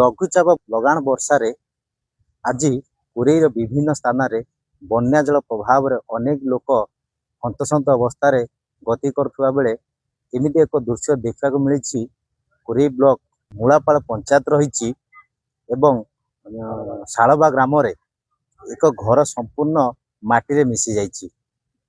ଲଘୁଚାପ ଲଗାଣ ବର୍ଷାରେ ଆଜି କୋରେଇର ବିଭିନ୍ନ ସ୍ଥାନରେ ବନ୍ୟା ଜଳ ପ୍ରଭାବରେ ଅନେକ ଲୋକ ହନ୍ତସନ୍ତ ଅବସ୍ଥାରେ ଗତି କରୁଥିବା ବେଳେ ଏମିତି ଏକ ଦୃଶ୍ୟ ଦେଖିବାକୁ ମିଳିଛି। କୋରେଇ ବ୍ଲକ ମୂଳାପାଳ ପଞ୍ଚାୟତ ରହିଛି ଏବଂ ଶାଳବା ଗ୍ରାମରେ ଏକ ଘର ସମ୍ପୂର୍ଣ୍ଣ ମାଟିରେ ମିଶି ଯାଇଛି।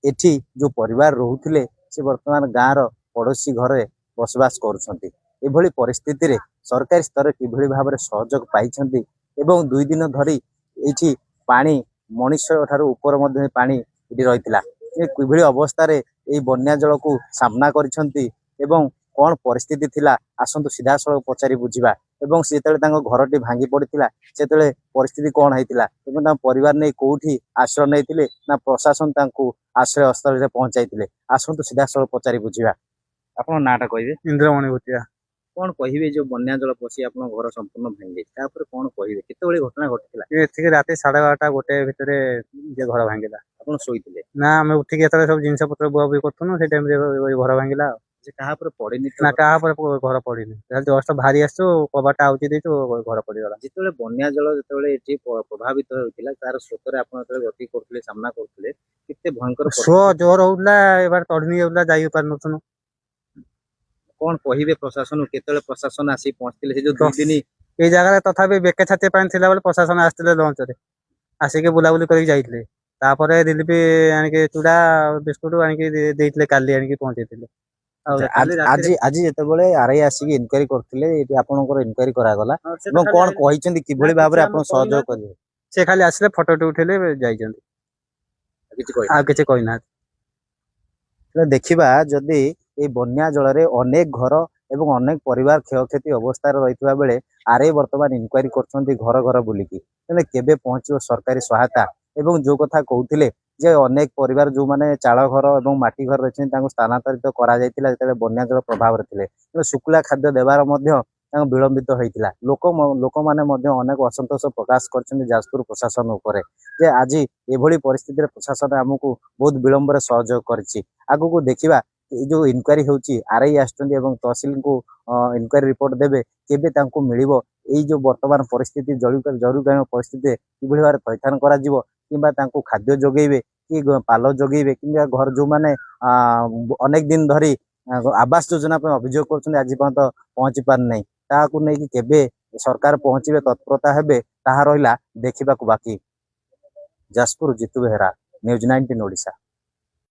ଏଠି ଯେଉଁ ପରିବାର ରହୁଥିଲେ, ସେ ବର୍ତ୍ତମାନ ଗାଁର ପଡ଼ୋଶୀ ଘରେ ବସବାସ କରୁଛନ୍ତି। ଏଭଳି ପରିସ୍ଥିତିରେ ସରକାରୀ ସ୍ତରରେ କିଭଳି ଭାବରେ ସହଯୋଗ ପାଇଛନ୍ତି ଏବଂ 2 ଦିନ ଧରି ଏଇଠି ପାଣି ମଣିଷ ଠାରୁ ଉପର ମଧ୍ୟ ପାଣି ଏଠି ରହିଥିଲା, ଏ କିଭଳି ଅବସ୍ଥାରେ ଏଇ ବନ୍ୟା ଜଳକୁ ସାମ୍ନା କରିଛନ୍ତି ଏବଂ କ'ଣ ପରିସ୍ଥିତି ଥିଲା, ଆସନ୍ତୁ ସିଧାସଳଖ ପଚାରି ବୁଝିବା। ଏବଂ ସେ ଯେତେବେଳେ ତାଙ୍କ ଘରଟି ଭାଙ୍ଗି ପଡ଼ିଥିଲା, ସେତେବେଳେ ପରିସ୍ଥିତି କ'ଣ ହେଇଥିଲା ଏବଂ ତାଙ୍କ ପରିବାର ନେଇ କୋଉଠି ଆଶ୍ରୟ ନେଇଥିଲେ ନା ପ୍ରଶାସନ ତାଙ୍କୁ ଆଶ୍ରୟ ସ୍ଥଳୀରେ ପହଞ୍ଚାଇଥିଲେ, ଆସନ୍ତୁ ସିଧାସଳଖ ପଚାରି ବୁଝିବା। ଆପଣଙ୍କ ନାଁଟା କହିବେ? ଇନ୍ଦ୍ରମଣି ଭୂତିଆ। କ'ଣ କହିବେ, ଯୋଉ ବନ୍ୟା ଜଳ ପଶି ଆପଣଙ୍କ ଘର ସମ୍ପୂର୍ଣ୍ଣ ଭାଙ୍ଗି ଯାଇଛି, ତାପରେ କ'ଣ କହିବେ? କେତେବେଳେ ଘଟଣା ଘଟିଥିଲା? ଏଠିକି ରାତି 12:30 1 ଭିତରେ ଯେ ଘର ଭାଙ୍ଗିଲା। ଆପଣ ଶୋଇଥିଲେ? ନା, ଆମେ ଉଠିକି ଯେତେବେଳେ ସବୁ ଜିନିଷ ପତ୍ର ବୁହାବୁହି କରୁଥିଲୁ, ସେଇ ଟାଇମରେ ଘର ଭାଙ୍ଗିଲା ଆଉ। ଯେ କାହା ଉପରେ ପଡିନି ତ? ନା, କାହା ଉପରେ ଘର ପଡିନି। ଜଷ୍ଟ ବାହାରି ଆସିଛୁ, କବାଟ ଆଉଜି ଦେଇଛୁ, ଘର ପଡିଗଲା। ଯେତେବେଳେ ବନ୍ୟା ଜଳ ଯେତେବେଳେ ଏଠି ପ୍ରଭାବିତ ହେଉଥିଲା, ତାର ସ୍ରୋତରେ ଆପଣ ଯେତେବେଳେ ଗତି କରୁଥିଲେ, ସାମ୍ନା କରୁଥିଲେ, କେତେ ଭୟଙ୍କର ସୁଅ ପରିସ୍ଥିତି? ଜୋର ହଉଥିଲା, ଏବାର ତଢି ନେଇ ଯାଉଥିଲା, ଯାଇ ପାରୁନଥିଲୁ। କ'ଣ କହିବେ ପ୍ରଶାସନ? କେତେବେଳେ ପ୍ରଶାସନ ଆସି ପହଞ୍ଚିଥିଲେ ସେ ଯୋଉ 2 ଦିନ? ଏଇ ଜାଗାରେ ତଥାପି ବେକେ ଛାତି ପାଣି ଥିଲା ବେଳେ ପ୍ରଶାସନ ଆସିଥିଲେ। ଲଞ୍ଚରେ ଆସିକି ବୁଲାବୁଲି କରିକି ଯାଇଥିଲେ। ତାପରେ ରିଲିଫ ଆଣିକି ଚୁଡା ବିସ୍କୁଟ ଆଣିକି ଦେଇଥିଲେ। କାଲି ଆଣିକି ପହଞ୍ଚେଇଥିଲେ ଆଉ ଆଜି ଆଜି ଆଜି ଯେତେବେଳେ ଆରଆଇ ଆସିକି ଇନକ୍ୱାରି କରୁଥିଲେ, ଏଠି ଆପଣଙ୍କର ଇନକ୍ୱାରି କରାଗଲା ଏବଂ କ'ଣ କହିଛନ୍ତି, କିଭଳି ଭାବରେ ଆପଣ ସହଯୋଗ କରିବେ? ସେ ଖାଲି ଆସିଲେ, ଫଟୋ ଉଠେଇଲେ, ଯାଇଛନ୍ତି। କିଛି କହିବେ? ଆଉ କିଛି କହିନାହାନ୍ତି। ହେଲେ ଦେଖିବା ଯଦି ଏଇ ବନ୍ୟା ଜଳରେ ଅନେକ ଘର ଏବଂ ଅନେକ ପରିବାର କ୍ଷୟକ୍ଷତି ଅବସ୍ଥାରେ ରହିଥିବା ବେଳେ ଆରଆଇ ବର୍ତ୍ତମାନ ଇନକ୍ୱାରି କରୁଛନ୍ତି ଘର ଘର ବୁଲିକି। ତେଣୁ କେବେ ପହଞ୍ଚିବ ସରକାରୀ ସହାୟତା? ଏବଂ ଯୋଉ କଥା କହୁଥିଲେ ଯେ ଅନେକ ପରିବାର ଯୋଉମାନେ ଚାଳ ଘର ଏବଂ ମାଟି ଘର ରହିଛନ୍ତି, ତାଙ୍କୁ ସ୍ଥାନାନ୍ତରିତ କରାଯାଇଥିଲା ଯେତେବେଳେ ବନ୍ୟା ଜଳ ପ୍ରଭାବରେ ଥିଲେ। ତେଣୁ ଶୁଖିଲା ଖାଦ୍ୟ ଦେବାର ମଧ୍ୟ ତାଙ୍କୁ ବିଳମ୍ବିତ ହୋଇଥିଲା। ଲୋକମାନେ ମଧ୍ୟ ଅନେକ ଅସନ୍ତୋଷ ପ୍ରକାଶ କରିଛନ୍ତି ଯାଜପୁର ପ୍ରଶାସନ ଉପରେ ଯେ ଆଜି ଏଭଳି ପରିସ୍ଥିତିରେ ପ୍ରଶାସନ ଆମକୁ ବହୁତ ବିଳମ୍ବରେ ସହଯୋଗ କରିଛି। ଆଗକୁ ଦେଖିବା, ଏଇ ଯୋଉ ଇନକ୍ୱାରି ହେଉଛି, ଆରଆଇ ଆସୁଛନ୍ତି ଏବଂ ତହସିଲଙ୍କୁ ଇନକ୍ୱାରି ରିପୋର୍ଟ ଦେବେ, କେବେ ତାଙ୍କୁ ମିଳିବ? ଏଇ ଯୋଉ ବର୍ତ୍ତମାନ ପରିସ୍ଥିତି, ଜରୁରୀକାଳୀନ ପରିସ୍ଥିତିରେ କିଭଳି ଭାବରେ ଥଇଥାନ କରାଯିବ କିମ୍ବା ତାଙ୍କୁ ଖାଦ୍ୟ ଯୋଗେଇବେ କି ପାଲ ଯୋଗେଇବେ କିମ୍ବା ଘର ଯୋଉମାନେ ଅନେକ ଦିନ ଧରି ଆବାସ ଯୋଜନା ପାଇଁ ଅଭିଯୋଗ କରୁଛନ୍ତି, ଆଜି ପର୍ଯ୍ୟନ୍ତ ପହଞ୍ଚି ପାରୁନାହିଁ, ତାହାକୁ ନେଇକି କେବେ ସରକାର ପହଞ୍ଚିବେ, ତତ୍ପରତା ହେବେ, ତାହା ରହିଲା ଦେଖିବାକୁ ବାକି। ଯାଜପୁର ଜିତୁ ବେହେରା, ନ୍ୟୁଜ୍ 19 ଓଡ଼ିଶା।